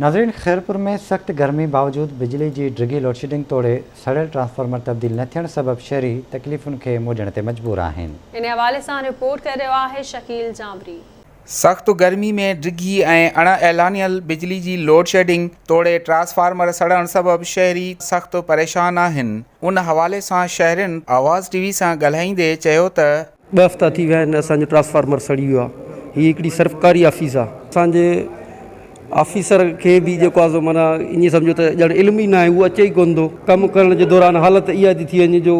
ناظرين خيرپور ۾ سخت گرمي باوجود بجلي جي ڊگهي لوڊشيڊنگ توڙي سڙيل ٽرانسفارمر تبديل نه ٿيڻ سبب شهري تڪليفن کي منهن ڏيڻ تي مجبور آهن. ان حوالي سان رپورٽ ڪري رهيو آهي شڪيل جانوري. سخت گرمي ۾ ڊگهي ۽ اڻ اعلانيل بجلي جي لوڊشيڊنگ توڙي ٽرانسفارمر سڙڻ سبب شهري سخت پريشان آهن ان حوالي سان شهرين آواز ٽي وي سان ڳالهائيندي چيو ته. ٻه هفتا ٿي ويا آهن اسان جو ٽرانسفارمر سڙي ويو آهي هي هڪڙي سرڪاري آفيس آهي اسان جي آفيسر کي به جيڪو آهي سو معنيٰ ائين سمجهو ته ڄڻ علم ئي ناهي هو اچي ئي ڪونه ٿو ڪم ڪرڻ جي دوران حالت اها ٿي ٿي وڃي جو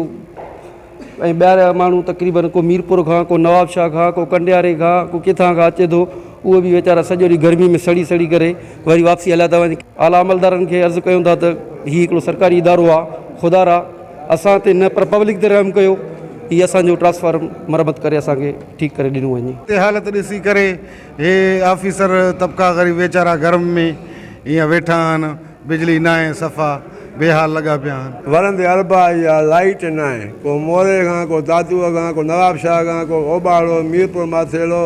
۽ ٻاهريان ماڻهو تقريبن ڪو ميرپور کان ڪو نوابشاهه کان ڪو ڪنڊياري کان ڪو ڪٿان کان اچي ٿو اهي به ويچارا سڄو ڏينهن گرمي ۾ سڙي سڙي ڪري وري واپسي هليا ٿا وڃن اعليٰ عملدارن کي عرض ڪيون ٿا ته هي هڪڙو سرڪاري ادارو آهي خدارا اسان تي نه پر پبلڪ تي رحم ڪيو هي اسان جو ٽرانسفارم مرمت ڪري اسان کي ٺيڪ ڪري ڏنو وڃي. تي حالت ڏسي ڪري هي آفيسر طبقا غريب ويچارا گرم ۾ ايئن ويٺا آهن بجلي ناهي صفا بي حال لڳا پيا آهن. ورندي اربع اها لائيٽ ناهي ڪو موري کان ڪو دادوء کان ڪو نوابشاهه کان ڪو اوٻاڙو ميرپور ماٿيلو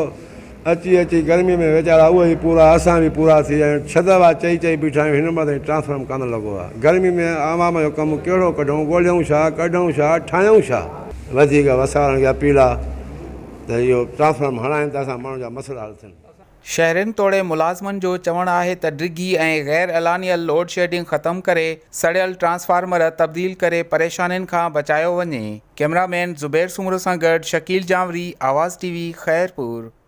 اچي اچي گرمي ۾ ويچارا اهي ئي پورا اسان به پورا ٿي ويا آهيون ڇهه دفعا چئي چئي بيٺا آهيون هن مهل تائين ٽرانسفارم ڪانه لڳو آهي گرمي ۾ عوام جو ڪم ڪهڙو ڪڍون ڳوليون ڇا ڪڍون ڇا ٺاهيون ڇا. وڌيڪ وسارن کي اپيل آهي ته اهو ٽرانسفارم هڻائين ته اسان ماڻهن جا مسئلا حل ٿين. شهرين توڙي ملازمن جو چوڻ آهي ته ڊگهي ۽ غير اعلانيل لوڊشيڊنگ ختم ڪري سڙيل ٽرانسفارمر تبديل ڪري پريشانين کان بچايو وڃي. ڪئميرا مين زبير سومرو سان گڏ شڪيل جانوري، آواز ٽي وي، خيرپور.